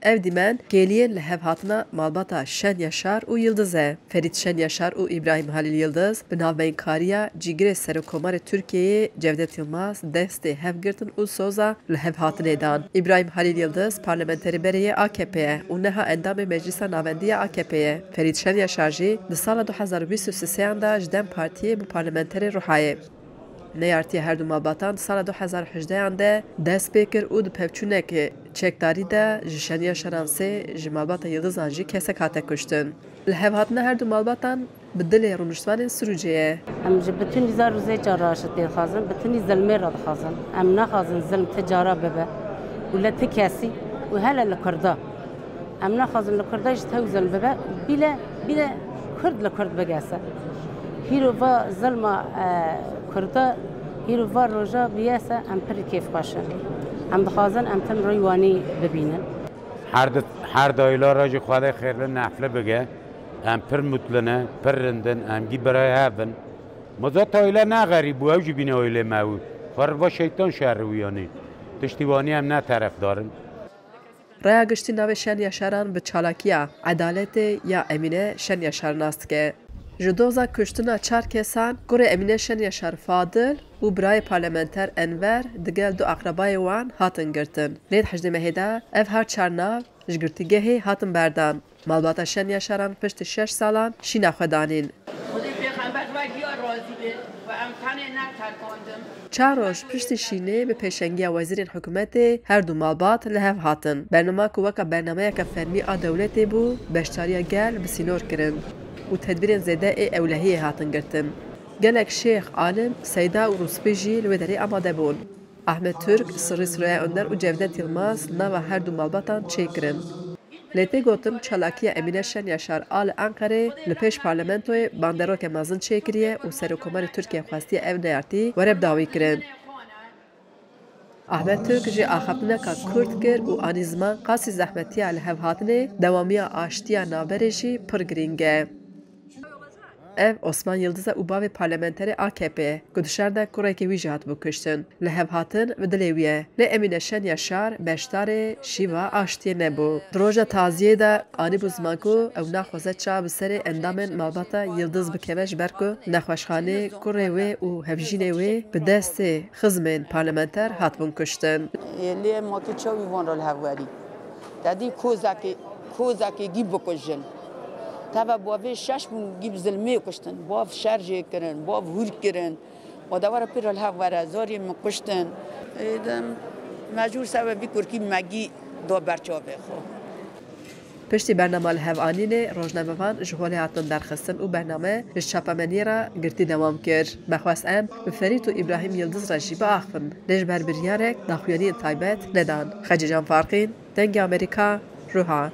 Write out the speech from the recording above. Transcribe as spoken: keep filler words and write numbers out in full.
Ev dîmen kêliyên li hev hatina malbata Şen Yaşar û Yildiz e. Ferît Şen Yaşar û Îbrahîm Halîl Yildiz bi navbeynkariya cîgirê Serokkomarê Tirkiyeyê Cevdet Yilmaz destê hev girtin û soza li hev hatinê dan. Îbrahîm Halîl Yildiz parlamenterê berê yê A K P ye û neha endamê Meclisa Navendî ya A K P ye. Ferît Şen Yaşar jî di sala du hezar û bîst û sêyan de ji DEM Partiyê bû parlamenterê Ruhayê. Neyartiya her du malbatan di sala du hezar û hejdehan de dest pê kir û di pevçûnek çekdarî de ji Şen Yaşaran sê, ji malbata Yildizan jî kesek hate kuştin. Li hev hatina her du malbatan bi dilê rûniştvanên Sirûcê ye. Em ji bütün îzar û zêca re ji tê dixwazin, bütün î zilmê re dixwazin. Em naxwazin zilm ti cara bibe û li ti kesî û hele li Kurda. Em naxwazin li Kurda jî tew zilm bibe, bîle, bîle Kurd li Kurd bigese. Hîro va zilma, e, Kurda, hîro va roja biyese em pir kêfxweş in. Em dixwazin em tim rûywanî bibînin. Her di, her dayila re jî Xwedê xêrli nefli bige. Em pir mutlu ne, pir rind in, em gî birayê hev in. Ma zat aile ne xerîb bû, ew jî bîne ailê me bû. Xwe re va şeytan şerî wî anî. Tiştî wanî em ne terefdar in. Raya giştî navê Şen Yaşaran bi çalakiya edaletê ya Emîne Şen Yaşar nas dike. Ji doza kuştina çar kesan kurê Emîne Şen Yaşar Fadil û birayê parlamenter Enver digel du aqrebayê wan hatin girtin. Lê di hejdê mehê de ev her çar nav ji girtîgehê hatin berdan. Malbata Şen Yaşaran piştî şeş salan şîna xwe danîn. Xwedê pêxember we giya razî be û em tenê neterkandin. Çar roj piştî şînê bi pêşengiya wezîrên hikûmetê her du malbat li hev hatin. Bernama ku weka bernameyeke fermî a dewletê bû, beşdariya gel bi sînor kirin û tedbîrên zêde ê ewlehiyê hatin girtin. Gelek şêx, alim, seyda û rûspî jî li wê derê amade bûn. Ahmet Türk, Sirrî Süreyya Önder û Cevdet Yilmaz nava her du malbatan çêkirin. Lê tê gotin, çalakiya Emîne Şen Yaşar a li Enqerê li pêş parlamentoyê banderoke mezin çêkiriye û Serokkomarê Tirkiye xwestiye ev neyartî were bi dawî kirin. Ahmet Türk jî axaftineka kurt kir û anî ziman qasî zehmetiya li hev hatinê, dewamiya aştiya navberê jî pir girîng e. Ev Osman Yildiz e û bavê parlamenterê A K P ye ku di şer de kurekî wî jî hatibû kuştin. Li hev hatin bi dilê wî ye. Lê Emîne Şen Yaşar beşdarê şîva aştiyê nebû. Di roja taziyê de anîbû ziman ku ew naxwaze ça bi serê endamên malbata Yildiz bikeve, ji ber ku nexweşxanê kurê wê û hevjînê wê bi destê xizmên parlamenter hatibûn kuştin. Lê em wekî çawî van re li hev werî. Te dî kozekê, kozekê gî bikujin. Teva bavê şeş bûn gî bi zilmê kuştin. Bav şer jê kirin, bav hûr kirin. Û de were pir li hev were, zariyê min kuştin. Ê, de mecbûr sebebî kurkî me gî da ber çavê xwe. Piştî bernama li hev anînê, rojnamevan ji holê hatin derxistin û bername ji çapemeniyê re girtî dewam kir. Me xwest em bi Ferît û Îbrahîm Yildiz re jî biaxivin, lê ji ber biryarek daxuyaniyên taybet nedan. Xecîcan Farqîn, Dengê Amerîka, Ruha.